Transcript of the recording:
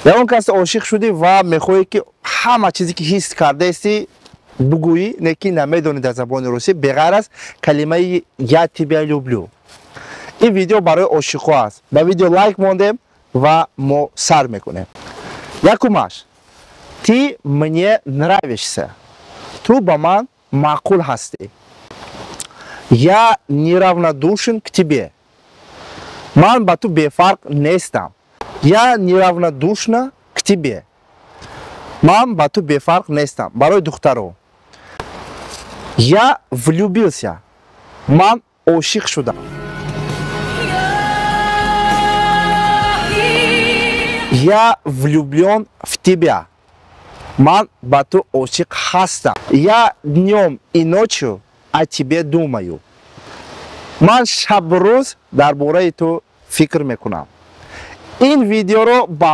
Ягон касе ошиқ шудӣ ва мехоҳӣ, ки ҳама чизе, ки ҳис кардаистӣ, бугӯӣ, не ки намедонӣ дар забони русӣ, беғайр аз калимаи «я тебя люблю». Ин видео барои ошиқҳо аст. Ба видео лайк мондем ва мо сар мекунем. Якумаш: ты мне нравишься, ту ба ман маъқул ҳастӣ. Я неравнодушен к тебе, ман ба ту бефарқ нестам. Я неравнодушна к тебе, ман ба ту бефарқ нестам. Барои духтаро: я влюбился, ман ошиқ шудам. Я влюблен в тебя, ман ба ту ошиқ ҳастам. Я днем и ночью о тебе думаю, ман шабрӯз дар бораи ту фикр мекунам. Ин видеоро ба